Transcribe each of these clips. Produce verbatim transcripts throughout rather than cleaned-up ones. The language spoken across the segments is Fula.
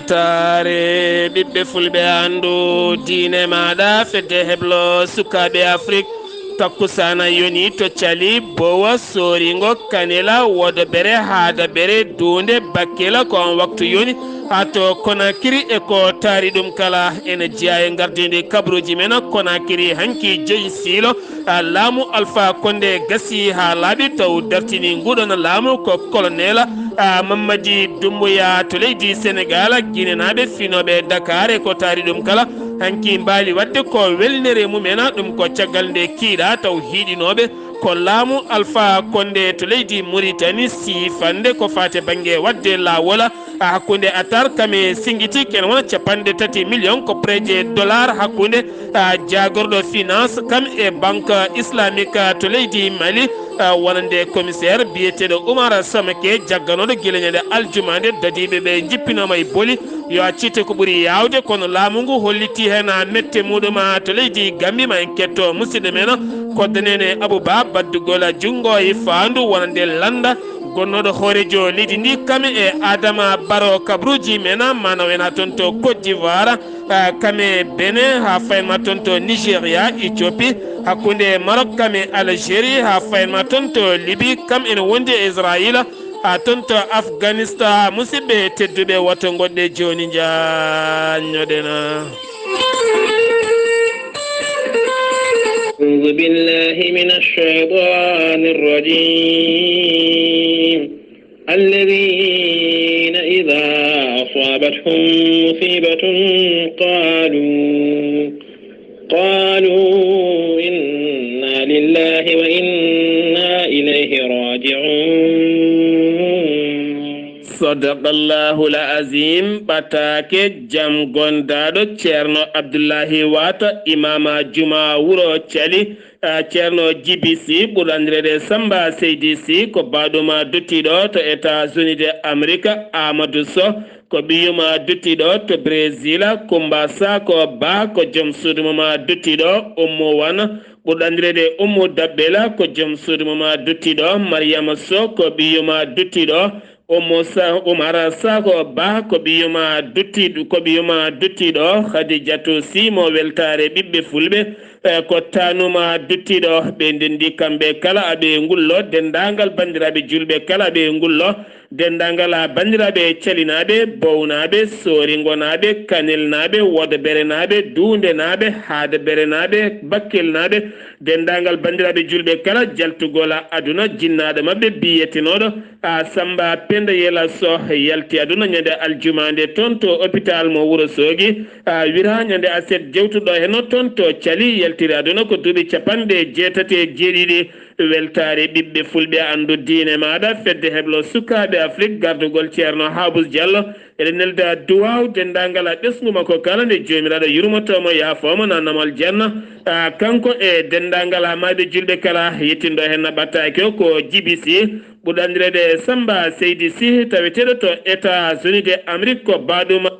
Taare ɓiɓɓe fulɓe, anndu diine maaɗa, fedde heblo sukaaɓe Afrik. Takkusaana yoni to cali bowa sooringo kanela wodobere haadabere duunde bakkela ko on waktu yoni haa to Konakiri e ko taari ɗum kala ene jeyaa e ngardiindi kabaruuji men Konakiri hanki joyi siilo. Ah, laamu Alpha Condé gasi haa laaɓi taw dartini nguɗon laamu ko colonel, ah, Mamadi Doumbouya to leydi Senegal. Guinénaaɓe finooɓe Dakar e ko taari ɗum kala hanki mbaali waɗde ko welnere mumen, ɗum ko caggal nde kiiɗa taw hiiɗinooɓe ko laamu Alpha Condé to leydi Mauritanie siifande ko faate bannge waɗde laawol, ah, hakkunde Atar kam e Singiti ken wona capanɗe tati million ko prêt je dollar hakkunde, ah, jaagorɗo finance kam e banque islamique, ah, to leydi Mali, ah, wonande commissaire biyeteeɗo Oumar Samake jagganooɗo gila ñande aljuma nde dadiiɓe ɓe jippinooma e boli yo accite ko ɓuri yaawde, kono laamu ngu holliti heen mette muɗum to leydi Gambi. Ma en ketto musidɗo men Koddanene Abouba baddugol junngo e faandu wonande lannda gonnooɗo hooreejo leydi ndi kame e Adama Baro kabruuji men mana wena toon to Côte d'Ivoire, ah, kame Benin haa faynma toon to Nigeria, Ethiopie, hakkunde Maroc kame Algérie haa faynma toon to Libye, kam ene wondi e Israël, haa toon to Afghanistan. Musidɓe tedduɓe, woto ngoɗɗe jooni njaanñoɗen. أعوذ بالله من الشيطان الرجيم. الذين إذا أصابتهم مصيبة قالوا، قالوا إنا لله وإنا إليه راجعون. Sadaqallahul Azim. Ɓataake jam gondaaɗo Ceerno Abdullahi Waata, imaama juma wuro Cali, ah, Ceerno Jibi Si, ɓurɗo anndireede Samba Seydi Si, ko baaɗuma duttiiɗo to États-Unis de Amérique. Amadou Sow, ko ɓiyuma duttiiɗo to Brésil. Kumba Sako Ba, ko joom suudu mum duttiiɗo. Ummu Wan, ɓurɗo anndireede Ummu Dabbela, ko joom suudu mum duttiiɗo. Mariama Sow, ko ɓiyuma duttiiɗo. Ummu Sa-, Umar Sako Ba, ko ɓiyuma duttiiɗo, ko ɓiyuma duttiiɗo. Khadijatu Si mo weltaare ɓiɓɓe fulɓe, eh, ko taanuma duttiiɗo. Ɓe ndenndi kamɓe kala aɓe ngullo, denndaangal banndiraaɓe juulɓe kala aɓe ngullo, denndaangal banndiraaɓe calinaaɓe, bownaaɓe, sooringonaaɓe, kanelnaaɓe, wodoberenaaɓe, duundenaaɓe, haadaberenaaɓe, bakkelnaaɓe, denndaangal banndiraaɓe juulɓe kala, jaltugol aduna, jinnaaɗo maɓɓe biyetenooɗo, a, Samba Penda Yela Soh yalti aduna ñande aljuma nde toon to hôpital mo Wuro Soogi, a, wira ñande aset jewtuɗo heno toon to Cali, yaltiri aduna ko duuɓi capanɗe jeetati e jeeɗiɗi. Weltaare ɓiɓɓe fulɓe, anndu diine maaɗa, fedde heblo sukaaɓe Afrik, gardugol Ceerno Haabus Jallo. Eɗen nelda duwaaw denndaangal a ɓesngu makko kala nde Joomiraaɗo yurmoto mo, yaafoo mo, naatna mo aljanna. A, kanko e denndaangal a maayɓe juulɓe kala, yettinɗo heen na ɓattaaki o ko Jibi Si, ɓurɗo anndireede Samba Seydi Si, taweteeɗo to États-Unis de Amérique, ko baaɗuma.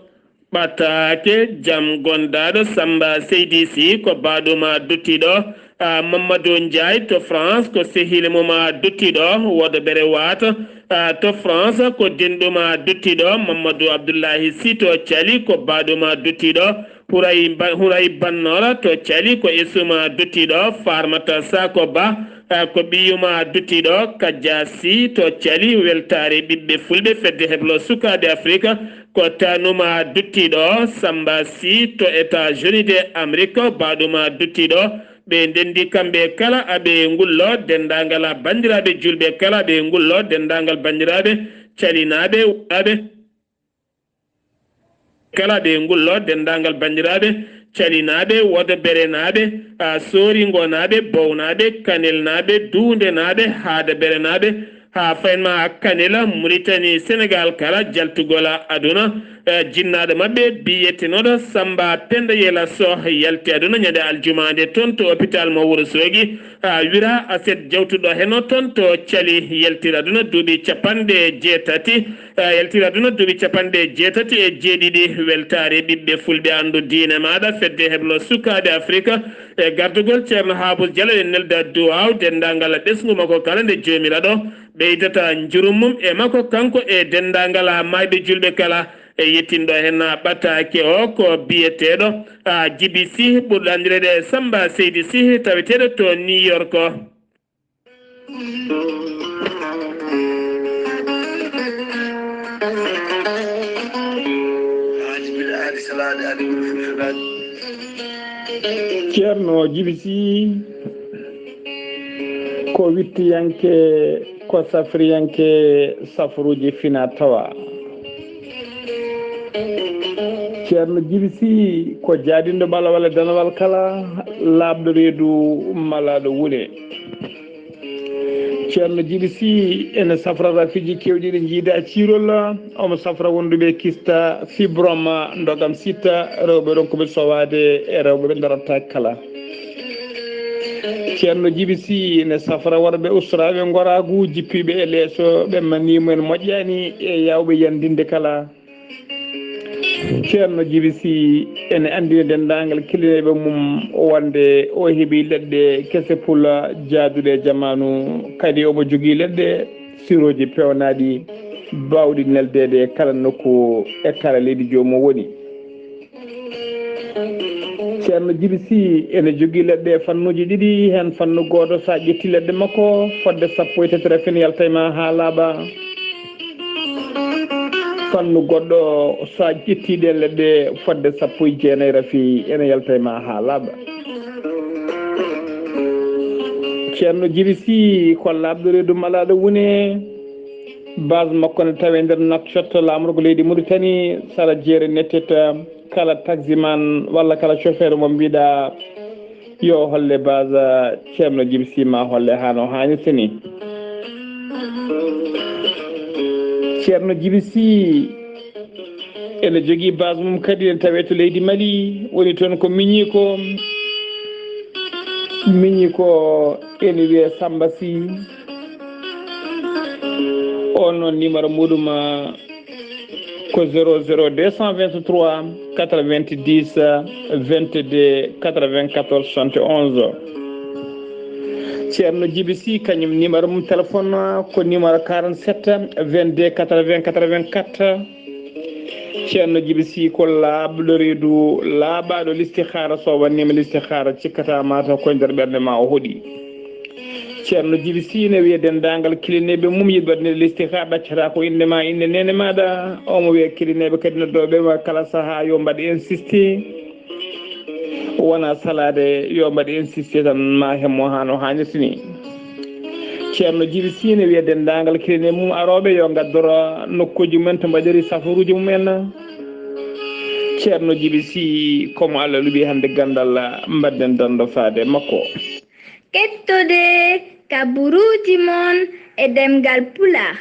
Ɓattaake jam gondaaɗo Samba Seydi Si, ko baaɗuma duttiiɗo. A, Mamadou Ndiaye to France, ko sehil mum a duttiiɗo, wodobere waata. A, to France, ko denɗuma duttiiɗo, Mamadou Abdoulahi Sy to Cali, ko baaɗuma duttiiɗo. Huray Ba-, Huray Bannora to Cali, ko esuma duttiiɗo. Farmata Sako Ba, a, ko ɓiyuma duttiiɗo. Kajja Sy to Cali, weltaare ɓiɓɓe fulɓe, fedde heblo sukaaɓe Afrika, ko tanuma duttiiɗo. Samba Sy to États-Unis de Amérique, baaɗuma duttiiɗo. Ɓe ndenndi kamɓe kala aɓe ngullo, denndaangal a banndiraaɓe juulɓe kala aɓe ngullo, denndaangal banndiraaɓe calinaaɓe, wonaaɓe kala aɓe ngullo, denndaangal banndiraaɓe calinaaɓe, wodoberenaaɓe, a, sooringonaaɓe, bownaaɓe, kanelnaaɓe, duundenaaɓe, haadaberenaaɓe, haa faynma Kanel, Muritani, Senegaal kala, jaltugol aduna, eh, jinnaaɗo maɓɓe biyetenooɗo Samba Penda Yela Soh yalti aduna ñande aljuma nde toon to hôpital mo Wuro Soogi, ah, wira aset jawtuɗo heno toon to Cali, yaltira aduna duuɓi capanɗe jeetati, eh, yaltira aduna duuɓi capanɗe jeetati e jeeɗiɗi. Weltaare ɓiɓɓe fulɓe, anndu diine maaɗa, fedde heblo sukaaɓe Afrika, e gardugol Ceerno Haabus Jalo, en nelda duwaaw denndaangal ɓesngu makko kala nde Joomiraaɗo ɓeydata njurum mum e makko, kanko e denndaangal maayɓe juulɓe kala. E yettinɗo heen ɓataake o ko biyeteeɗo, a, Jibi Sih, ɓurɗo anndireede Samba Seydi Sih, taweteeɗo to New York. Ceerno Jibi Sih ko wittiyanke, ko safriyanke safruuji fina tawa. Ceerno Jibi Sih ko jaadinɗo ɓalawal e danawal kala, laaɓɗo reedu malaaɗo wune. Ceerno Jibi Sih ene safra rafiji keewɗi ɗi jiida ciirol, omo safra wonduɓe kista fibrome ndogam sitta, rewɓe ronkuɓe sowaade e rewɓe ɓe darata kala. Ceerno Jibi Sih ene safra worɓe usraaɓe ngoraagu, jippiiɓe e leeso, ɓe maniimu en moƴƴaani e yaawɓe yandinde kala. Ceerno Jibi Sih ene anndina denndaangal kilineeɓe mum wonde o heɓi leɗɗe kese pula jaaduɗe e jamaanu, kadi omo jogii leɗɗe sirooji peewnaaɗi baawɗi neldeede e kala nokku e kala leydi joomum woni. Ceerno Jibi Sih ene jogii leɗɗe e fannuuji ɗiɗi, heen fannu gooto, so a ƴetti leɗɗe makko, fodde sappo e tati rafin yalta e ma haa laaɓa. Fannu goɗɗo, so a ƴetti ɗeen leɗɗe, fodde sappo e jeenayi rafi ene yalta e ma haa laaɓa. Ceerno Jibi Sih ko laaɓɗo reedu malaaɗo wune. Base makko ne tawee nder Nouakchott, laamorgo leydi Mauritanie, sara jeere netteta. Kala taximan walla kala chauffeur mo mbiɗa yo holle base Ceerno Jibi Sih ma holle haa no haanirta ni. Ceerno Jibi Sih ene jogii base mum kadi, ene tawee to leydi Mali, woni toon ko miñiiko. Miñiiko ene wiyee Samba Sih. On noon numéro muɗum, ah, ko zéro zéro deux cent vingt-trois quatre-vingt-dix vingt-deux quatre-vingt-quatorze soixante et onze. Ceerno Jibi Sih, kañum numéro mum téléphone ko numéro quarante-sept vingt-deux quatre-vingts quatre-vingt-quatre. Ceerno Jibi Sih ko laaɓɗo reedu, laaɓaaɗo listihaara. So wannima listihaara, cikkata mataw ko nder ɓernde ma o hoɗi. Ceerno Jibi Sih ne wiya denndaangal kilineeɓe mum yiɗɓe waɗde listihaara, ɗaccata ko innde ma, innde neene maaɗa. Omo wiya kilineeɓe kadi noddooɓe ma kala sahaa yo mbaɗ insisté. Wona salaade, yo mbaɗ insisté tan ma hemmo haa no haanirta ni. Ceerno Jibi Sih ne wiya denndaangal kilineeɓe mum arooɓe yo ngaddoro nokkuuji mumen to mbaɗiri safaruuji mumen. Ceerno Jibi Sih ko mo Allah luɓi hannde ganndal, mbaɗden danndo faade makko. Kettode kaburuuji mon e ɗemngal Pulaar,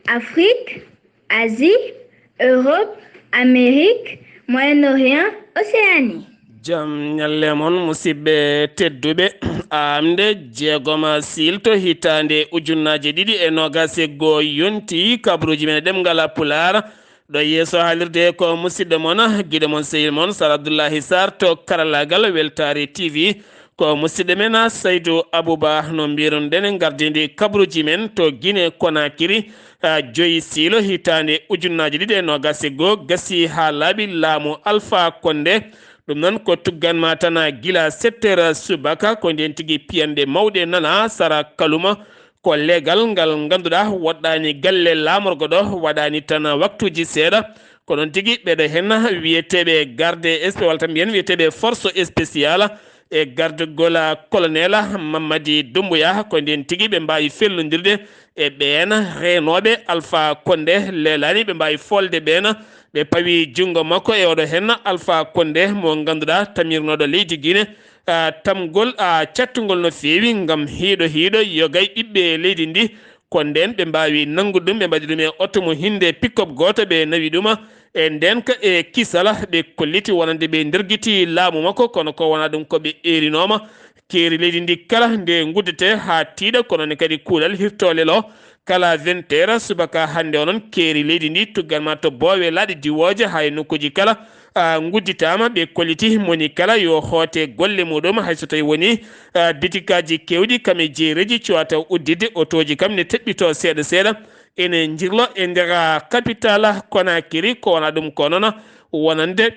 Afrique, Asie, Europe, Amérique, Moyen-Orient, Océanie. Jam ñalle mon, musidɓe tedduɓe. Aamde jeegom siilto hitaande ujunnaaje ɗiɗi e noogaas e goo yonti, kabaruuji men e ɗemngal Pulaar. Ɗo yeeso haalirde ko musidɗo mon, giɗo mon, sehil mon, Sar Abdullahi Sarr to karallaagal Weltaare T V. Ko musidɗo men, Saydu Abuba, no mbiiruɗen, gardindi kabaruuji men to Gine Konakiri, ah, joyi siilo hitaande ujunnaaje ɗiɗi e noogaas e goo, gasi haa laaɓi laamu Alfa Konde. Ɗum noon ko tuggan ma tan gila sept heures subaka, ko ndeen tigi piyanɗe mawɗe nana sara kaluma. Ko leegal ngal ngannduɗaa woɗɗaani galle laamorgo ɗo, waɗaani tan waktuuji seeɗa. Ko noon tigi ɓeɗo heen wiyeteeɓe garde espe-, walla tan mbiyen wiyeteeɓe force spéciale, e gardegol colonel Mamadi Doumbouya, ko ndeen tigi ɓe mbaawi fellondirde e ɓeen reenooɓe Alpha Condé leelaani, ɓe mbaawi folde ɓeen, ɓe pawi junngo makko e oɗo heen Alpha Condé mo ngannduɗaa tamirnooɗo leydi Guinée, ah, tamgol, ah, cattungol no feewi ngam hiiɗo hiiɗo yogay ɓiɓɓe leydi ndi. Ko ndeen ɓe mbaawi nanngude ɗum, ɓe mbaɗi ɗum e oto mo hinnde pick-up gooto, ɓe nawi ɗum. E ndeen ka e kisal, ɓe kolliti wonande ɓe ndergiti laamu makko, kono ko wonaa ɗum ko ɓe eerinooma. Keeri leydi ndi kala nde nguddete haa tiiɗa, kono ne kadi kuulal hirtoole lo kala vingt heures subaka hannde o noon, keeri leydi ndi tuggan ma to boowe laaɗe diwooje haa e nokkuuji kala, ah, ngudditaama, ɓe kolliti moni kala yo hoote golle muɗum, hay so tawi woni, ah, bitikaaji keewɗi kam e jeereeji cuwata udditde, otooji kam ne teɓɓito seeɗa seeɗa. ene njirlo e nder, ah, capitale Conakry. Ko wona ɗum ko noon wonande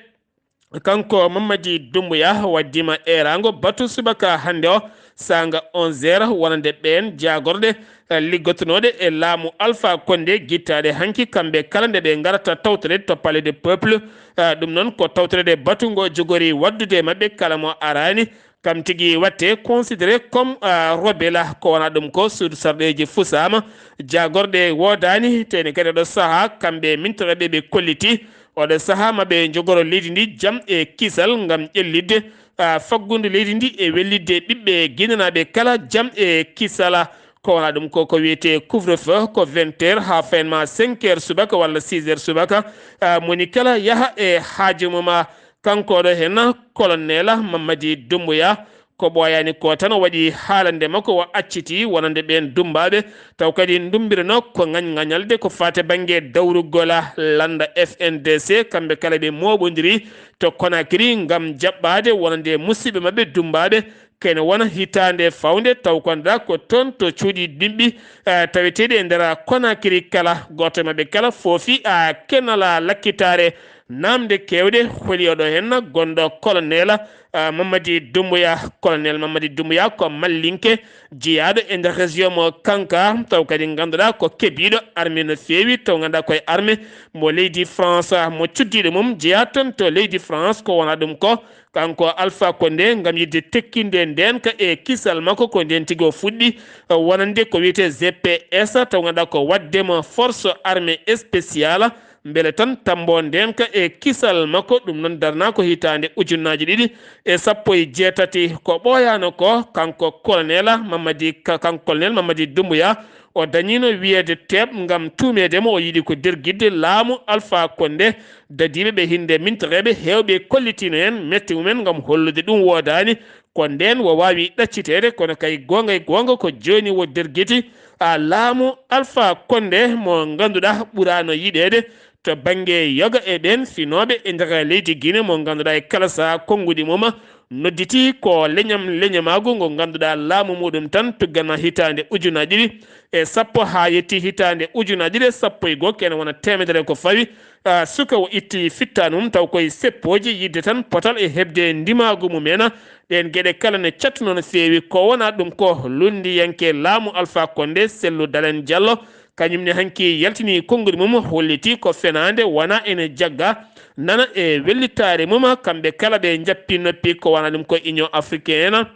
kanko Mamadi Doumbouya waɗdiima eeraango batu subaka hannde o, saanga onze heures, wonande ɓeen jaagorɗe, eh, liggotonooɗe e laamu Alpha Condé, gittaaɗe hanki, kamɓe kala nde ɓe ngarata tawtoreede to Palais des Peuples. Eh, ɗum noon ko tawtoreede batu ngo jogori waɗdude e maɓɓe kala mo araani. Kam tigi waɗte considéré comme, ah, rebelle, ko wona ɗum ko suudu sarɗeeji fusaama. Jaagorɗe woodaani, teni kadi oɗo sahaa kamɓe mintata ɓe ɓe kolliti oɗo sahaa maɓe jogoro leydi ndi jam e kisal ngam ƴellitde, ah, faggudu leydi ndi e wellitde ɓiɓɓe ginanaaɓe kala jam e kisala. Ko wona ɗum ko, ko wiyetee couvre-feu, ko vingt heures haa fayin ma cinq heures subaka walla six heures subaka. Ah, moni kala yaha e haaju mum. Ah, kanko ɗo heen, Colonel Mamadi Doumbouya, ko ɓooyaani ko tan o waɗi haalande makko, o acciti wonande ɓeen dummbaaɓe, taw kadi ndumbirano ko ŋañ-ŋañalde ko faati bannge dawrugol lannda F N D C, kamɓe kala ɓe mooɓondiri to Conakry ngam jaɓɓaade wonande musiɓɓe maɓɓe dummbaaɓe, kene wona hitaande fawnde, taw ko anndaa ko toon to cuuɗi dimɓi, eh, taweteeɗi e nder Conakry kala. Gooto e maɓɓe kala foofi, ah, kenala lakkitaare, naamnde keewɗe, holi oɗo heen gonɗo Colonel, ah, Mamadi Doumbouya. Colonel Mamadi Doumbouya ko mallinke jeyaaɗo e nder région mo Kanka, taw kadi ngannduɗaa ko kebiiɗo armée no feewi, taw ngannduɗaa koye armée mo leydi France, mo cuddiiɗo mum jeyaa toon to leydi France. Ko wona ɗum ko kanko Alpha Condé ngam yiɗde tekkinde ndeenka e kisal makko, ko ndeen tigi o fuɗɗi, eh, wonande ko wiyetee G P S, taw ngannduɗaa ko waɗde mo force armée spéciale, mbele tan tambo ndeenka e kisal makko. Ɗum noon darnaa ko hitaande ujunnaaji ɗiɗi e sappo e jeetati. Ko ɓooyaano ko, kanko Colonel Mamadi, ka-, kanko Colonel Mamadi Doumbouya, o dañiino wiyeede teeɓ ngam tuumeede mo o yiɗi ko dergitde laamu Alpha Condé. Dadiiɓe ɓe hinde mintoreeɓe heewɓe kollitiino heen mette mumen ngam hollude ɗum woodaani. Ko ndeen o waawi ɗacciteede, kono kay goonga e goonga ko jooni o dergiti, a, laamu Alpha Condé mo ngannduɗaa ɓuraano yiɗeede to bannge yoga e ɓeen finooɓe e nder leydi Guinée, mo ngannduɗaa e kala sahaa konnguɗi mum nodditii ko leñam leñamaagu ngo ngannduɗaa laamu muɗum tan tugganma hitaande ujunaaji ɗiɗi e sappo haa yetti hitaande ujunaaji ɗiɗi e sappo e goo, kene wona teemedere ko fawi, ah, suka o itti fittaandu mum, taw koye seppooji yiɗde tan potal e heɓde ndimaagu mum en. Ɗeen geɗe kala ne cattunoo no feewi. Ko wonaa ɗum ko lunndiyanke laamu Alpha Condé, Cellou Dalein Diallo, kañum ne hanki yaltini konnguɗi mum, holliti ko fenaande wonaa ene jagga, nana e wellitaare mum. Kamɓe kala ɓe njappi noppi, ko wonaa ɗum ko Union Africaine,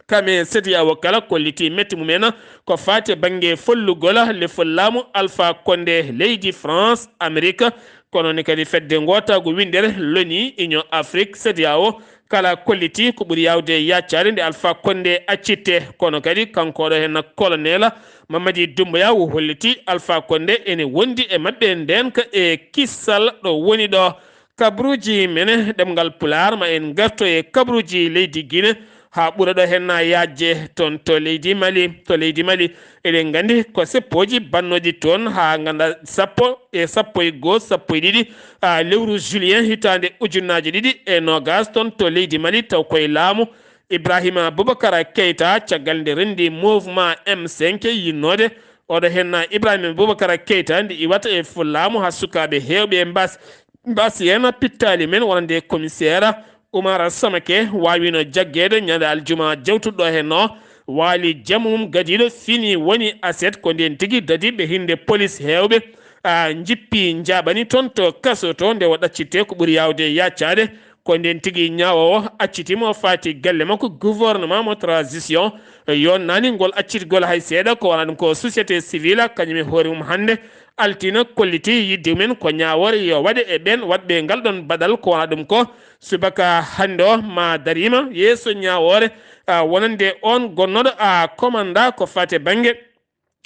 kame C E D E A O kala kolliti mette mum en ko faati e bannge follugol lefol laamu Alpha Condé leydi France, Amérique. Kono ne kadi fedde ngootaagu winndere l'ONU, Union Afrique, C E D E A O, kala kolliti ko ɓuri yaawde yaccaade nde Alpha Condé accitte. Kono kadi kanko ɗo heen Colonel Mamadi Doumbouya o holliti Alpha Condé ene wondi e maɓɓe ndeenka e kisal ɗo woni ɗo. Kabruuji men ɗemngal Pulaar, ma en ngarto e kabruuji leydi Guinée, haa ɓura ɗo heen na yaajde toon to leydi Mali. To leydi Mali, eɗen nganndi ko seppooji bannooji toon haa ngannda sappo e sappo e goo, sappo e ɗiɗi, a, lewru juillet hitaande ujunnaaje ɗiɗi e noogaas toon to leydi Mali, taw koye laamu Ibrahima Boubacar Keita, caggal nde renndi mouvement M cinq yinnoode. Oɗo heen na Ibrahima Boubacar Keita nde iwata e fo laamu haa sukaaɓe heewɓe e mbaas-, mbaasi heen pittaali men wonande commissaire Oumar Samake waawino jaggeede ñande aljuma jawtuɗo heen o. Waali jamum gadiiɗo fini woni aset, ko ndeen tigi dadiiɓe hinde police heewɓe, a, njippi njaaɓani toon to kaso to nde o ɗaccitte ko ɓuri yaawde yaccaade. Ko ndeen tigi ñaawoowo accitiima o faati galle makko, gouvernement mo transition yonnaani ngol accitgol hay seeɗa. Ko wonaa ɗum ko société civile kañum e hoore mum hannde altine kolliti yiɗde mumen ko ñaawoore yo waɗe e ɓeen waɗɓe ngal ɗoon baɗal. Ko wonaa ɗum ko subaka hannde o ma dariima yeeso ñaawoore, a, wonande oon gonnooɗo, a, commandant ko faati e bannge,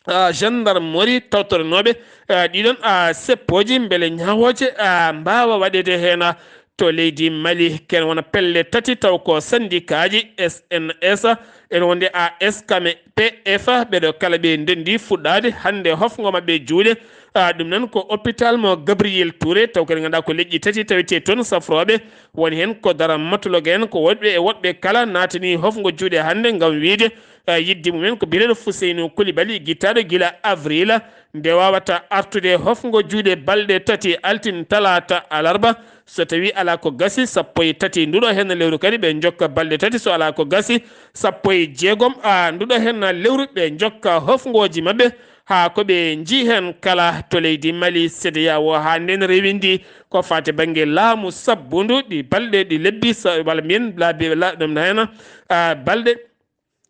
a, gendarmerie tawtoranooɓe, a, ɗiɗon, a, seppooji mbele ñaawooje, a, mbaawa waɗeede heen, a, to leydi Mali. Ken wona pelle tati taw ko sandikaaji S N S, ene wonde A S kame P F, ɓeɗo kala ɓe ndenndi fuɗɗaade hannde hofngo maɓɓe juuɗe. A, ɗum noon ko hôpital mo Gabriel Touré, taw kadi ngannduɗaa ko leƴƴi tati tawetee toon safrooɓe, woni heen ko dara matulogeen, ko woɗɓe e woɗɓe kala naatani hofngo juuɗe hannde ngam wiyde eh, yidde mumen ko biyeteeɗo Fuseynu Kulibali, gittaaɗo gila avril, nde wawata artude hofngo juuɗe balɗe tati, altine, talaata, alarba. So tawi alaa ko gasi, sappo e tati nduɗo heen lewru kadi ɓe njokka balɗe tati. So alaa ko gasi, sappo e jeegom, a, nduɗo heen lewru ɓe njokka hofngooji maɓɓe, haa ko ɓe njii heen kala to leydi Mali, CEDEAO, haa ndeen rewindi ko faati bannge laamu sabbundu, ɗi balɗe, ɗi lebbi sa-, walla mbiyen laabi, la-, ɗum na heen, a, balɗe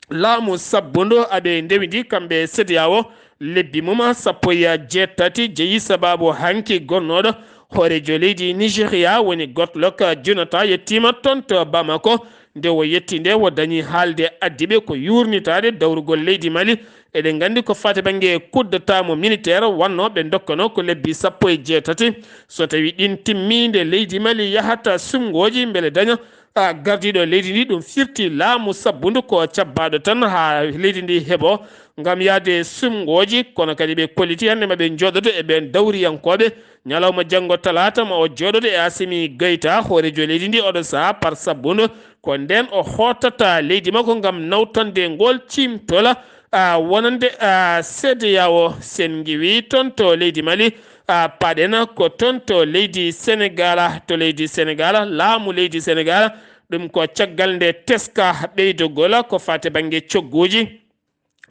laamu sabbundu aɓe ndewindi kamɓe CEDEAO, lebbi mum sappo e jeetati jeyi sababu hanki gonnooɗo hooreejo leydi Nigeria woni Goodluck Jonathan yettiima toon to Bamako. Nde o yetti nde, o dañi haalde addiɓe ko yuurnitaade dawrugol leydi Mali. Eɗen nganndi ko faati bannge coup d'État mo militaire wonnoo ɓe ndokkano ko lebbi sappo e jeetati. So tawi ɗin timmi, nde leydi Mali yahata suɓngooji mbele daña a, gardiiɗo leydi ndi, ɗum firti laamu sabbundu ko cabbaaɗo tan haa leydi ndi heɓo ngam yahde suɓngooji. Kono kadi ɓe kolliti hannde ma ɓe njooɗodo e ɓeen dawriyankooɓe. Ñalawma janngo talaata ma o jooɗodo e Assimi Goïta, hooreejo leydi ndi oɗo sahaa par sabbundu. Ko ndeen o hootata leydi makko ngam nawtande ngool ciimtol, a, wonande, a, CEDEAO. Sen ngiwi toon to leydi Mali, a, paɗen ko toon to leydi Senegaal, to leydi Senegaal, laamu leydi Senegaal, ɗum ko caggal nde teska ɓeydogol ko faati bannge cogguuji.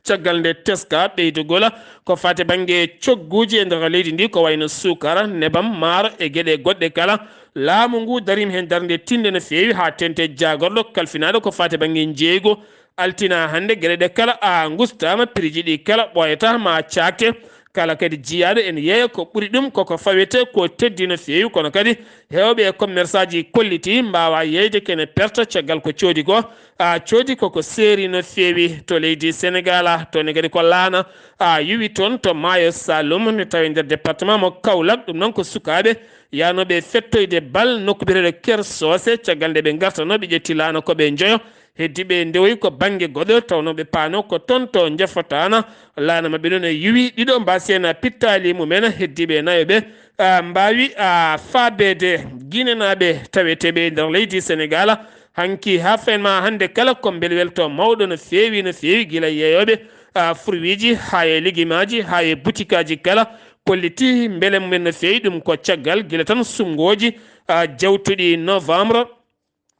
Caggal nde teska ɓeydogol ko faati bannge cogguuji e nder leydi ndi, ko wayno suukara, nebam, maaro e geɗe goɗɗe kala. Laamu ngu dariima heen darnde tinnde no feewi haa teeŋti jaagorɗo kalfinaaɗo ko faati bannge njeeygu. Altine hannde, geɗe ɗe kala a ngustaama, piriji ɗi kala ɓooyata ma caakte. Kala kadi jiyaaɗo ene yeeya ko ɓuri ɗum koko fawete ko teddi no feewi, kono kadi heewɓe e commerçant ji kolliti mbaawa yeeyde kene perta caggal ko coodi ko. A, coodi koko seeri no feewi to leydi Senegaal, a, toon ne kadi ko laana, a, yuwi toon to maayo Saloum, ne tawi nder département mo Kaolack. Ɗum noon ko sukaaɓe yahnooɓe fettoyde bal nokku biyeteeɗo Ker Soose. Caggal nde ɓe ngartanoo, ɓe ƴetti laana ko ɓe njoyo. Heddiiɓe ndewoyi ko bannge goɗɗo, tawnoo ɓe paanoo ko toon to Njafataana. Laana maɓɓe noon e yuwi ɗiɗo, mbaasi heen pittaali mumen. Heddiiɓe nayo ɓe, a, mbaawi, a, faabeede Ginenaaɓe taweteeɓe e nder leydi Senegaal. Hanki haa feen ma hannde kala ko mbelwelto mawɗo no feewi, no feewi, gila yeeyooɓe, a, furwiiji haa e ligimaaji haa e butikaaji kala kolliti mbele mumen no feewi. Ɗum ko caggal gila tan suɓngooji, a, jawtuɗi novembre,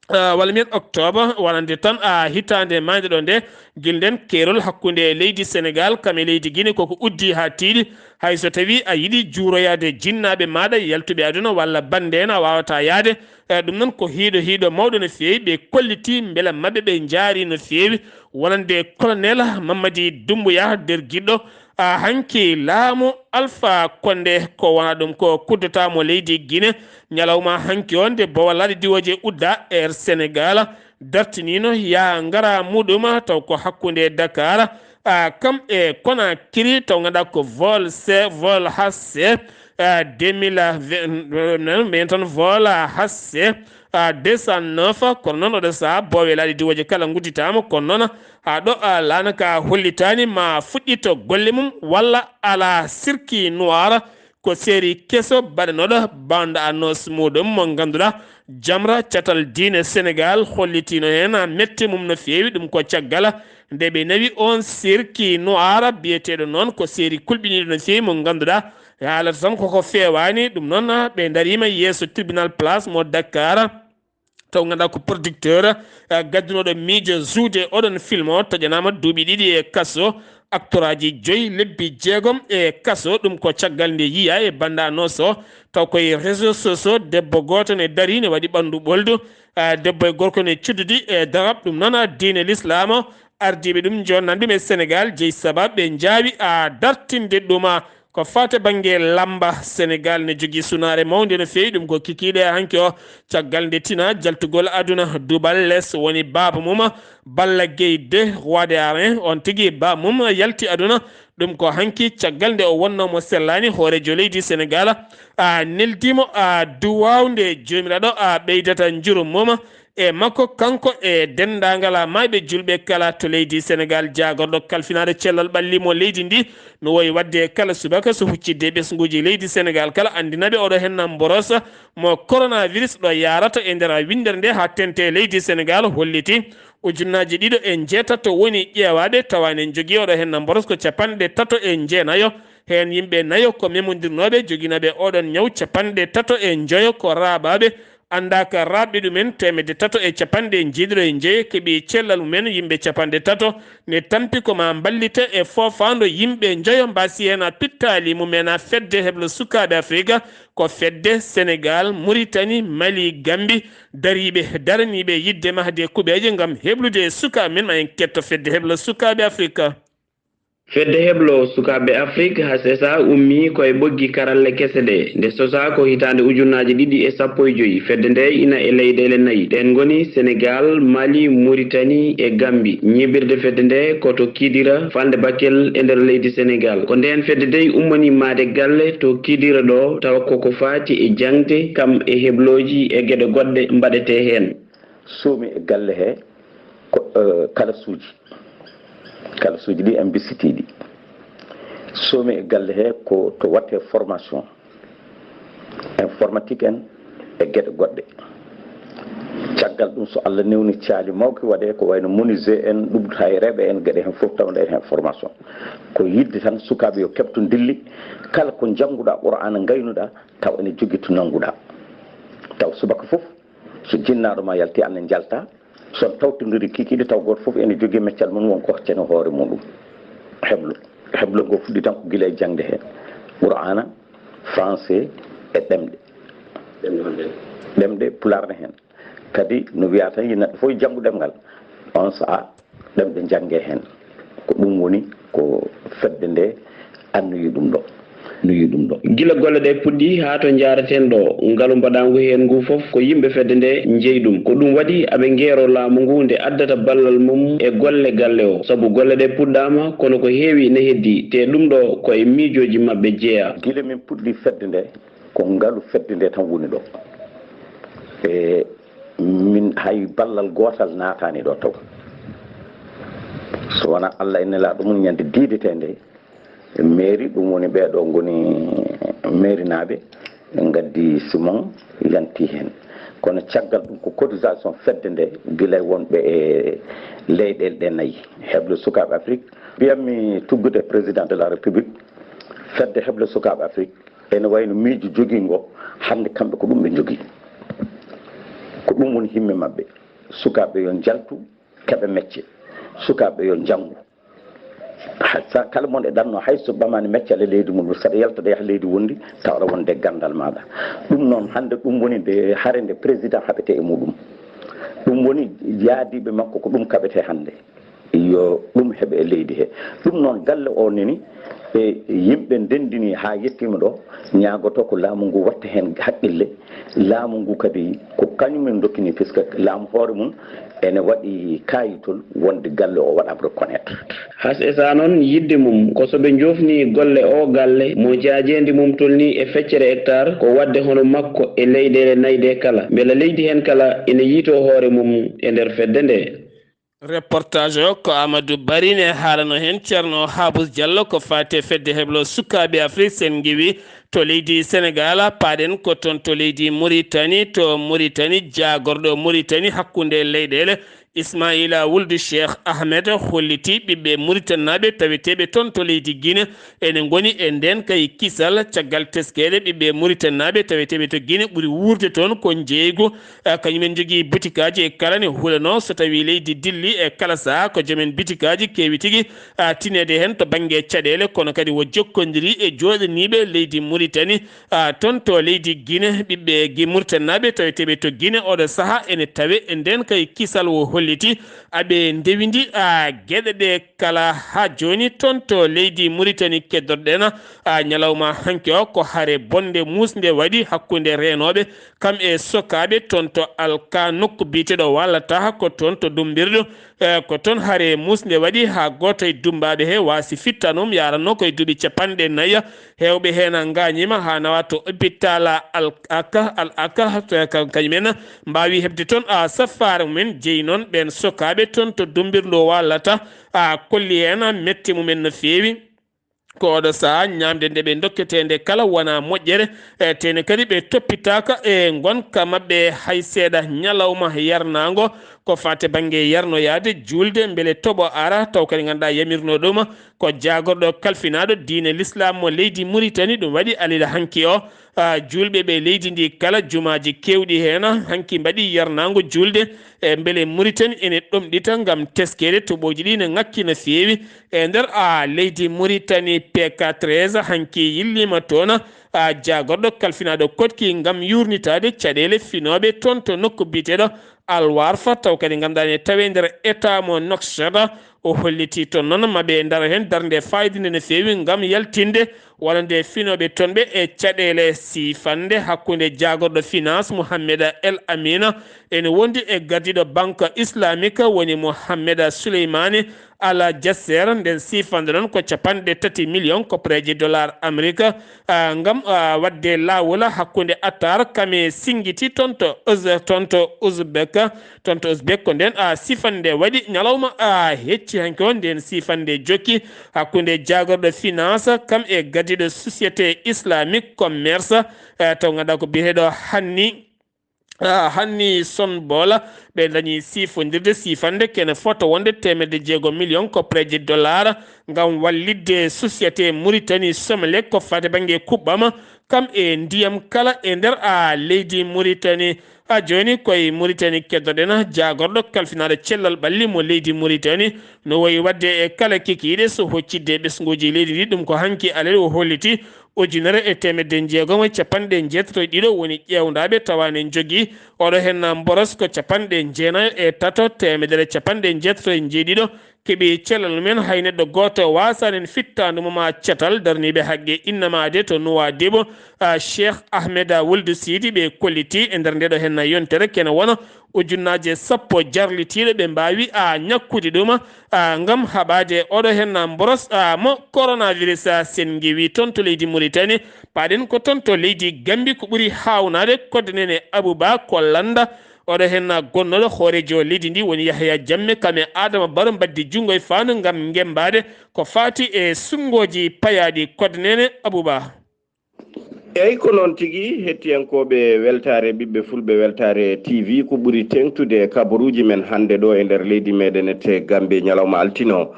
a, walla mbiyen octobre, wonande tan, a, hitaande maayde ɗo nde, gila ndeen keerol hakkunde leydi Senegaal kam e leydi Gine koko uddi haa tiiɗi. Hay so tawi a yiɗi juuroyaade jinnaaɓe maaɗa yaltuɓe aduna walla bannde en, a waawataa yahde. E, ɗum noon ko hiiɗo, hiiɗo mawɗo no feewi. Ɓe kolliti mbela maɓɓe ɓe njaari no feewi, wonande colonel Mamadi Doumbouya, dergiɗɗo, a, hanki laamu Alpha Condé. Ko wona ɗum ko coup d'État mo leydi Gine. Ñalawma hanki o, nde Bowal Laaɗe Diwooje udda, Air Sénégal dartiniino yaa ngara muɗum, taw ko hakkunde Dakar, a, kam e Conakry, taw ngannduɗaa ko vol C, vol H C, a, deux mille vingt, mbiyen tan vol H C, a, deux cent neuf. Kono noon, oɗo sahaa, boowe laaɗe diwooje kala ngudditaama. Kono noon, haa ɗo, a, laana ka hollitaani ma fuɗɗito golle mum walla alaa. Circuit noir ko série keso baɗanooɗo bande annonce muɗum mo ngannduɗaa Jamra Catal Diine Senegaal hollitiino heen mette mum no feewi. Ɗum ko caggal nde ɓe nawi oon circuit noir biyeteeɗo noon ko série kulɓiniiɗo no feewi mo ngannduɗaa haalata tan koko feewaani. Ɗum noon, ɓe ndariima yeeso tribunal place mo Dakar. Taw ngannduɗaa ko producteur, eh, gaddunooɗo miijo jouude oɗon film o, toƴanaama duuɓi ɗiɗi e kaso, acteuraaji joyi, lebbi jeegom e kaso. Ɗum ko caggal nde yiyaa e bande annonce o, taw koye réseaux sociaux, debbo gooto ne darii, ne waɗi ɓanndu ɓoldu, eh, debbo e gorko ne cuddidi e darap. Ɗum noon, diine Lislaam o, ardiiɓe ɗum jonnani ɗum e Senegaal, jeyi sababu ɓe njaawi, a, dartinde ɗum, a, ko faati bannge lamba. Senegaal ne jogii sunaare mawnde no feewi, ɗum ko kikiiɗe hanki o, caggal nde tina jaltugol aduna, duuɓal les woni baaba mum, Balla Gaye deux, roi des arènes, on tigi baaba mum yalti aduna. Ɗum ko hanki caggal nde o wonnoo mo sellaani, hooreejo leydi Senegaal, a, neldiimo, a, duwaawnde Joomiraaɗo, a, ɓeydata njurum mum e makko, kanko e denndaangal maayɓe juulɓe kala to leydi Senegaal. Jaagorɗo kalfinaaɗo cellal ɓalli mo leydi ndi, no woyi waɗde kala subaka so huccidde ɓesnguuji leydi Senegaal kala, anndina ɓe oɗo henna mboros mo coronavirus ɗo yaarata e nder winndere nde haa teeŋti leydi Senegaal, holliti Ujunnaaji ɗiɗo e njeetato woni ƴeewaaɓe, tawa ene njogii oɗo heen na mboros ko capanɗe tato e jeenayo. Heen yimɓe nayo ko memondirnooɓe, joginooɓe oɗon ñaw, capanɗe tato e njoyo ko raaɓaaɓe, anndaaka raaɓɓe ɗumen, teemedde tato e capanɗe jeeɗiɗo e njeyo keɓii cellal mumen, yimɓe capanɗe tato ne tampi ko ma mballite e foofaando yimɓe njoyo mbaasi heen a pittaali mumen a fedde heblo sukaaɓe Afrika, ko fedde Senegaal, Muritani, Mali, Gambi, dariiɓe, daraniiɓe yiɗde mahde kuɓeeje ngam heblude e sukaaɓe men. Ma en ketto fedde heblo sukaaɓe Afrika. Fedde heblo sukaaɓe Afrik, H S A, ummii ko e ɓoggi karalle kese ɗe. Nde sosaa ko hitaande ujunnaaje ɗiɗi e sappo e joy. Fedde nde ina e leyɗeele nayi. Ɗeen ngoni Senegaal, Mali, Muritani e Gambi. Ñiiɓirde fedde nde ko to Kidira, falnde Bakel e nder leydi Senegaal. Ko ndeen fedde dey ummanii mahde galle to Kidira ɗo, tawa ko ko faati e jaŋde, kam e heblooji e geɗe goɗɗe mbaɗetee heen. Soomi e galle he ko, eh, kalasuuji. Kalasuuji ɗi en mbisitiiɗi. Soomi e galle he ko to watte formation informatique en e geɗe goɗɗe. Caggal ɗum, so Allah newni, caali mawki waɗe ko wayno menuisier en, ɗum hay reɓe en, geɗe hen fof tawɗen hen formation. Ko yidde tan sukaaɓe yo keɓto dilli, kala ko jannguɗaa Qur'aana ngaynuɗaa, taw ene jogii to nannguɗaa. Taw subaka fof, so jinnaaɗo ma yalti, an ne njalta. So on tawtondiri kikiiɗe, taw gooto fof ene jogii meccal mum, won ko hoccani hoore muɗum. Heblo, heblo ngo fuɗɗi tan ko gila e jaŋde heen Qur'aana, français e ɗemɗe. Ɗemɗe honɗe? Ɗemɗe, Pulaar ne heen. Kadi no wiyaa tan, yo neɗɗo fof janngu ɗemngal. On sahaa, ɗemɗe njannge heen. Ko ɗum woni ko fedde nde annoyi ɗum ɗo. Annoyi ɗum ɗo. Gila golle ɗe puɗɗi haa to njaareten ɗo, ngalu mbaɗaangu heen ngu fof ko yimɓe fedde nde njeyi ɗum. Ko ɗum waɗi aɓe ngeero laamu ngu nde addata ballal mum e golle galle o. Sabu golle ɗe puɗɗaama, kono ko heewi ina heddii, te ɗum ɗo ko e miijooji maɓɓe jeyaa. Gila min puɗɗi fedde nde, ko ngalu fedde nde tan woni ɗo. E min hay ballal gootal naataani ɗo taw. So wonaa Allah e nelaaɗo mum, ñande diidetee nde, mairie, ɗum woni ɓee ɗo ngoni mairie naaɓe, ɓe ngaddi Simon yanti heen. Kono caggal ɗum ko cotisation fedde nde, gila e wonɓe e leyɗeele ɗe nayi, heble sukaaɓe Afrik. Mbiyatmi tuggude président de la République, fedde heble sukaaɓe Afrik, ene wayno miijo jogiingo, hannde kamɓe ko ɗum ɓe njogii. Ko ɗum woni himme maɓɓe. Sukaaɓe yo njaltu, keɓa mecce. Sukaaɓe yo njanngu. Hay sa kala mon e ɗanno, hay so ɓamaani mecce e leydi mum, saɗa yalta ɗo yaha leydi wondi, tawa aɗa wonde ganndal maaɗa. Ɗum noon, hannde ɗum woni nde hare nde président haɓete e muɗum. Ɗum woni yaadiiɓe makko, ko ɗum kaɓete hannde. Yo ɗum heɓe e leydi he. Ɗum noon, galle o neni, e yimɓe ndendini haa yettiima ɗo, ñaagoto ko laamu ngu watta heen haqqille. Laamu ngu kadi ko kañum en dokkini, puisque laamu hoore mum ene waɗi kaayitol wonde galle o waɗaama reconnaître. H S A noon, yiɗde mum ko so ɓe njoofni golle o galle mo jaajeendi mum tolni e feccere hectare, ko waɗde hono makko e leyɗeele nayi ɗe kala, mbela leydi heen kala ene yiytoo hoore mum e nder fedde nde. Reportage o ko Amadou Bari ne haalano heen. Ceerno Habous Diallo, ko faati e fedde heblo sukaaɓe Afrik, sen ngiwi to leydi Senegaal, paaɗen ko toon to leydi Muritani. To Muritani, jaagorɗo Muritani hakkunde leyɗeele, Ismaila Wuldu Cheikh Ahmed, holliti ɓiɓɓe Muritanaaɓe taweteeɓe toon to leydi Gine ene ngoni e ndeen kay kisal. Caggal teskeede, ɓiɓɓe Muritanaaɓe taweteeɓe to Gine ɓuri wuurde toon ko njeeygu. Ah, kañumen njogii butikaaji e kala ne hulanoo. So tawii leydi dilli e kala sahaa, ko joomen bitikaaji keewi tigi, ah, tineede heen to bannge caɗeele, kono kadi wo jokkondiri e jooɗaniiɓe leydi Muritani, ah, toon to leydi Gine. Ɓiɓɓe gi-, Muritanaaɓe taweteeɓe to Gine ooɗo sahaa ene tawe e ndeen kay kisal wo holliti aɓe ndewindi, ah, geɗe ɗe kala. Haa jooni toon to leydi Muritani keddorɗen, ah, ñalawma hanki o ko hare bonnde muusnde waɗi hakkunde reenooɓe kam e sokaaɓe toon to Alka, nokku biyeteeɗo Waalata, ko toon to Dumbirɗo. Eh, ko toon hare muusnde waɗi haa gooto e dummbaaɓe he waasi fittanum, yaranno ko e duuɓi capanɗe nayi. Heewɓe heen ngaañiima haa nawa to hôpital Al Aka, Al Aka, to ka-, kañumen mbaawi heɓde toon, a, safaara mumen. Jeyi noon ɓeen sokaaɓe toon to Dumbirɗo Waalata, a, kolli heen mette mumen no feewi. Ko oɗo sahaa ñaamde nde ɓe ndokketee nde kala wonaa moƴƴere, e tene kadi ɓe toppitaaka e ngonka maɓɓe hay seeɗa. Ñalawma yarnaango ko faate bannge yarnoyaade juulde mbele toɓo ara, taw kadi ngannduɗaa yamirnoo ɗum ko jaagorɗo kalfinaaɗo diine l'islam mo leydi Muritani. Ɗum waɗi alila hanki o, a, juulɓe ɓe leydi ndi kala jumaaji keewɗi heen hanki mbaɗi yarnaango juulde, e mbele Muritani ene ɗomɗita ngam teskeede toɓooji ɗi ne ŋakki no feewi e nder, a, leydi Muritani. P K treize hanki yilliima toon, a, jaagorɗo kalfinaaɗo koɗki ngam yuurnitaade caɗeele finooɓe toon to nokku biyeteeɗo Alwarfa, taw kadi ngannduɗaa ne tawee nder état mo Nouakchott. O holliti toon noon ma ɓe ndaro heen darnde faayidinnde no feewi ngam yaltinde wonande finooɓe toon ɓe e caɗeele. Siifannde hakkunde jaagorɗo finance Mohamed El Amina ene wondi e gardiiɗo banque islamique woni Mohamed Souleymane Al Jasser. Nden siifannde noon ko capanɗe tati million koppareeje dollar Amérique, a, ngam, a, waɗde laawol hakkunde Attar kam e Singiti toon to Uz-, toon to Uzbek, toon to Uzbek. Ko nden, a, siifannde waɗi ñalawma, a, hecci hanki o. Nden siifannde jokki hakkunde jaagorɗo finance kam e gardiiɗo société islamique commerce, e, taw ngannduɗaa ko biyeteeɗo Hanni, a, Hanni Son Bola. Ɓe dañi siifondirde siifannde kene fota wonde teemedde jeego million koppareeje dollar ngam wallitde société Mauritanie Somelec ko faati bannge kuɓɓam kam e ndiyam kala e nder, a, leydi Mauritanie. A, jooni koye Mauritanie keddoɗen jaagorɗo kalfinaaɗo cellal ɓalli mo leydi Mauritanie no wayi waɗde e kala kikiiɗe so hoccidde ɓesnguuji leydi ndi. Ɗum ko hanki alel o holliti ujunere e teemedde jeegom e capanɗe jeetato e ɗiɗo woni ƴeewndaaɓe tawa ne njogii oɗo heen mboros ko capanɗe jeenayo e tato teemedere capanɗe jeetato e jeeɗiɗo keɓi cellal mumen, hay neɗɗo gooto waasaani heen fittaandu mum haa catal darniiɓe haqqe innamaade to Nuwaadibu, a, Cheikh Ahmed Wuld Sidi. Ɓe kolliti e nder ndeeɗo heen yontere kene wona ujunnaaje sappo jarlitiiɗo ɓe mbaawi, a, ñakkude ɗum, a, ngam haɓaade oɗo heen mboros, a, mo coronavirus, a, senngiwi toon to leydi Mauritanie. Paaɗen ko toon to leydi Gambie ko ɓuri haawnaade kodde nene Abouba ko lannda oɗo heen gonnooɗo hooreejo leydi ndi woni Yahya Jammeh kam e Adama Barrow mbaddi junngo e faandu ngam ngemmbaade ko faati e sunngooji payaaɗi kodde nene Abouba. Eey, ko noon tigi, hettiyankooɓe weltaare ɓiɓɓe fulɓe weltaare T V, ko ɓuri teeŋtude kabaruuji men hannde ɗo e nder leydi meeɗen e te Gambie ñalawma altino.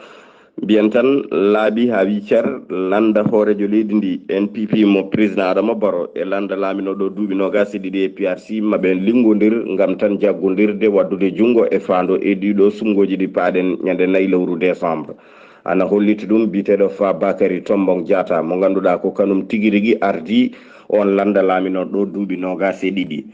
Mbiyen tan laaɓi haa wi cer, lannda hooreejo leydi ndi N P P mo président Adama Barrow e lannda laaminooɗo duuɓi noogaas e ɗiɗi A P R C maɓe linngondir ngam tan jaggondirde waɗdude junngo e faandu e ɗiɗo sunngooji ɗi paaɗen ñande nayi lewru décembre. Ana holliti ɗum biyeteeɗo Fa Bakary Tombong Jatta mo ngannduɗaa ko kanum tigi rigi ardii oon lannda laaminooɗo duuɓi noogaas e ɗiɗi.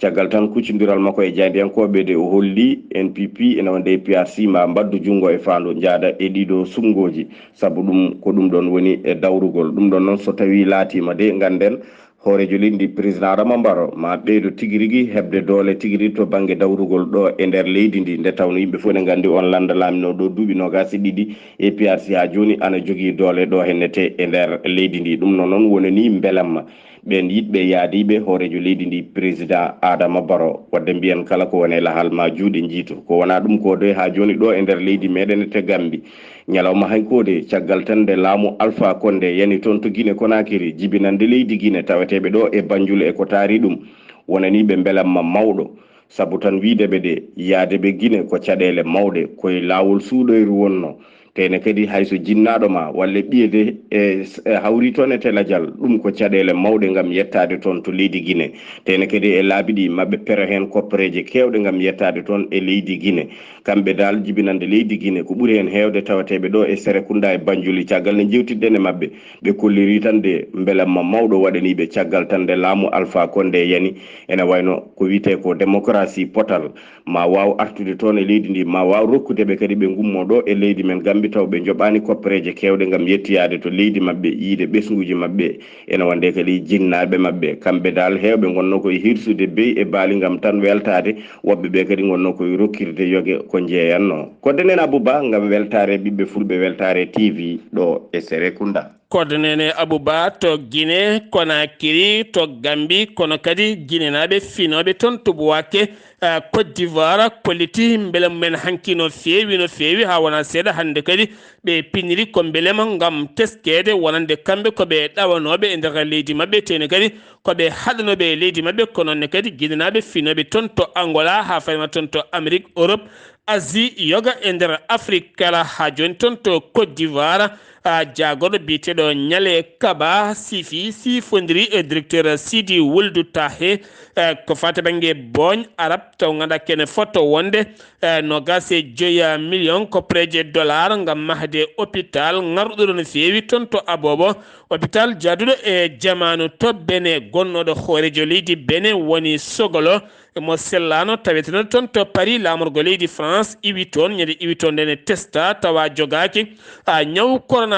Caggal tan kuccondiral makko e jaayndiyankooɓe de o holli N P P ene wonde A P R C ma mbaddu junngo e faandu njaada e ɗiɗo sunngooji, sabu ɗum ko ɗum ɗoon woni e dawrugol. Ɗum ɗoon noon so tawii laatiima de ngannden hooreejo leydi ndi président Adama Barrow ma ɓeydo tigi rigi heɓde doole tigi rigi to bannge dawrugol ɗo e nder leydi ndi, nde tawnoo yimɓe fof ene nganndi oon lannda laaminooɗo duuɓi noogaas e ɗiɗi A P R C haa jooni ana jogii doole ɗo hennete e nder leydi ndi. Ɗum noon noon wonanii mbelamma ɓeen yiɗɓe yaadiiɓe hooreejo leydi ndi président Adama Barrow. Waɗde mbiyen kala ko woni e lahal ma juuɗe njiito. Ko wonaa ɗum ko doy haa jooni ɗo e nder leydi meeɗen e te Gambie. Ñalawma hankoode, caggal tan nde laamu Alpha Condé yani toon to Guinée Conakry, jibinande leydi Guinée, taweteeɓe ɗo e Banjul e ko taari ɗum, wonanii ɓe mbelamma mawɗo. Sabu tan wiyde ɓe de, yahde ɓe Guinée ko caɗeele mawɗe, ko e laawol suuɗoyru wonnoo. Tee ne kadi, hay so jinnaaɗo ma walla ɓiye de e, e hawri toon e telajal, ɗum ko caɗeele mawɗe ngam yettaade toon to leydi Guinée. Tee ne kadi, e laabi ɗi, maɓe pero heen koppereeje keewɗe ngam yettaade toon e leydi Guinée. Kamɓe daal, jibinande leydi Guinée, ko ɓuri heen heewde taweteeɓe ɗo e Serekunda e Banjul. Caggal nde njeewtidɗen e maɓɓe, ɓe kolliri tan de mbelamma mawɗo waɗanii ɓe caggal tan nde laamu Alpha Condé yani, ene wayno ko wiyetee ko démocratie potal, ma waaw artude toon e leydi ndi, ma waaw rokkude ɓe kadi ɓe ngummoo ɗo e leydi men Gambie, taw ɓe njoɓaani koppereeje keewɗe ngam yettoyaade to leydi maɓɓe, yiyde ɓesnguuji maɓɓe, ene wonde kadi jinnaaɓe maɓɓe. Kamɓe daal, heewɓe ngonnoo ko e hirsude beyi e baali ngam tan weltaade, woɓɓe ɓe kadi ngonnoo ko e rokkirde yoge ko njeeyannoo. Ko Denen Abouba ngam weltaare ɓiɓɓe fulɓe, weltaare T V ɗo e Serekunda. Podnene Abouba to Guinée Conakry, to Gambie, kono kadi Guinénaaɓe finooɓe toon to Bouaké, eh, Côte d'Ivoire, kolliti mbele mumen hanki no feewi, no feewi, haa wonaa seeɗa hannde kadi ɓe piniri ko mbelema ngam teskeede wonande kamɓe ko ɓe ɗawanooɓe e nder leydi maɓɓe, tene kadi ko ɓe haɗanooɓe e leydi maɓɓe, ko noon ne kadi Guinénaaɓe finooɓe toon to Angola, haa fayi ma toon to Amérique, Europe, Asie, yoga e nder Afrique kala, haa jooni toon to Côte d'Ivoire, a, jaagorɗo biyeteeɗo Ñale Kaba sifi, sifondiri e directeur Sidi Wuldu Tahe, e, ko fati bannge booñ Arab, taw ngannduɗaa kene foto wonde, e, noogaas e joyi million ko preje dollar ngam mahde hôpital ŋarɗuɗo no feewi toon to Abobo, hôpital jaaduɗo e jamaanu to Benin, gonnooɗo hooreejo leydi Benin woni Sogolo, mo sellaano, taweteno toon to Paris, laamorgo leydi France iwi toon, ñande iwi toon ndene testa, tawa jogaaki, a, ñaw coronavirus.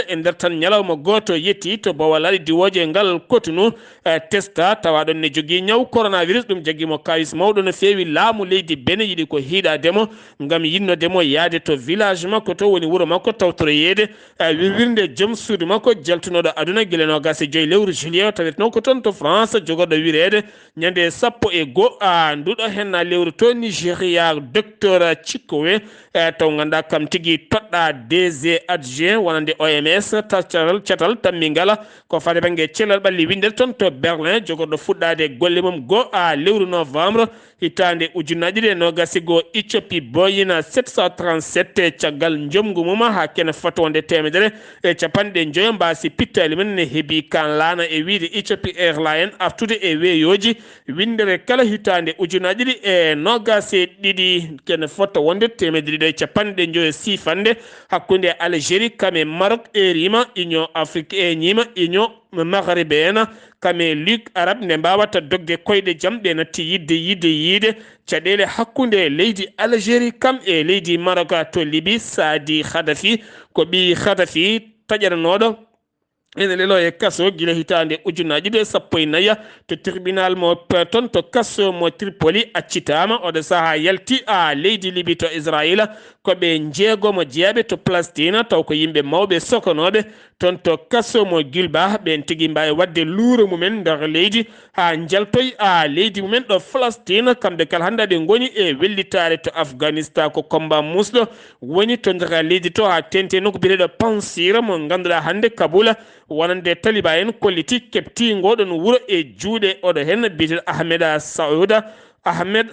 E nder tan ñalawma gooto yetti to Bawal Laaɗe diwooje ngal Cotonou, e, testa, tawa ɗon ne jogii ñaw coronavirus. Ɗum jaggi mo kawis mawɗo no feewi. Laamu leydi Benin yiɗi ko hiiɗaade mo ngam yinnode mo yaade to village makko to woni wuro makko tawtoroyeede, e, wirwirnde joom suudu makko jaltunooɗo aduna gila noogaas e joyi lewru juillet o, taweteno ko toon to France jogorɗo wireede ñande sappo e goo, a, nduɗo henna lewru to Nigeria, docteur Chikowe, e, taw ngannduɗaa kam tigi toɗɗa D G adjoint wonande O M S, ta-, catal, catal tammingal ko fati bannge cellal ɓalli winndere toon to Berlin, jogorɗo fuɗɗaade golle mum goo, a, lewru novembre hitaande ujunnaji ɗiɗi e noogaas e goo. Ethiopie booyina sept cent trente-sept caggal njomngu mum haa kene fotonde teemedere e capanɗe njoyo mbaasi pittaali mum ne heɓi kan laana e wiyde Ethiopie Airlines artude e weeyooji winndere kala hitaande ujunnaji ɗiɗi e noogaas e ɗiɗi, kene fota wonde teemedere ɗiɗi e capanɗe njoyo siifannde hakkunde Algérie kam e Maroc, erima Union Afrique, erima Union Magharibienne kam e Ligue Arabe nde mbaawata dogde koyɗe jam ɗe natti yiɗde yiɗde yiide caɗeele hakkunde leydi Algérie kam e leydi Maroc to Libye. Saadi Khadafi ko ɓii Khadafi taƴananooɗo ene leloo e kaso gila hitaande ujunnaji ɗiɗi e sappo e nayi to tribunal mo p-, toon to kaso mo Tripoli accitaama. Oɗo sahaa yalti a leydi Libi to Israila. Ko ɓe njeegomo jeyaɓe to Palestine, taw ko yimɓe mawɓe sokonooɓe toon to kaso mo Gilba. Ɓeen tigi mbaawi waɗde luuro mumen nder leydi haa njaltoy a leydi mumen ɗo Palestine. Kamɓe kala hannde ɓe ngoni e wellitaare to Afghanistan. Ko combat muusɗo woni to nder leydi to, haa teeŋti e nokku biyeteeɗo Pansir mo ngannduɗaa hannde Kabul wonande Taliban en kolliti keɓti ngoɗon wuro e juuɗe oɗo heen biyeteeɗo Ahmed Saouda, Ahmed,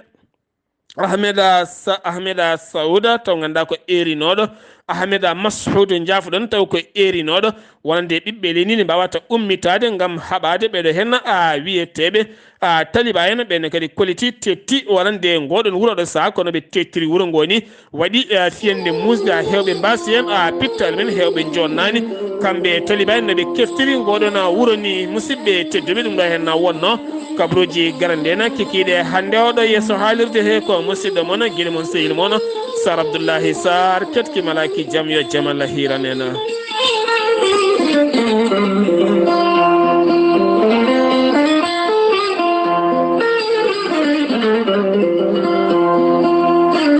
Ahmed Sa-, Ahmed Saouda, taw ngannduɗaa ko erinooɗo, Ahmed Massoud njaafoɗon, taw ko erinooɗo wonande ɓiɓɓe leydi ndi ne mbaawata ummitaade ngam haɓaade ɓeɗo heen a wiyeteeɓe a Taliban en. Ɓeen kadi kolliti tetti wonande ngoɗon wuro ɗo saha, kono ɓe tettiri wuro ngo ni waɗi, eh, fiyande muusde, haa heewɓe mbaasi heen, haa pittaali men heewɓe njonnaani. Kamɓe Taliban en no ɓe keftiri ngoɗon wuro ni, musidɓe tedduɓe, ɗum ɗo heen na wonno kabruuji garande na kikiiɗe hannde oɗo yeeso haalirde he ko musidɗo mon, gine mon, sehil mon, Sar Abdullahi Sar, ketki malaaki jam, yo jam Allah hiiran en.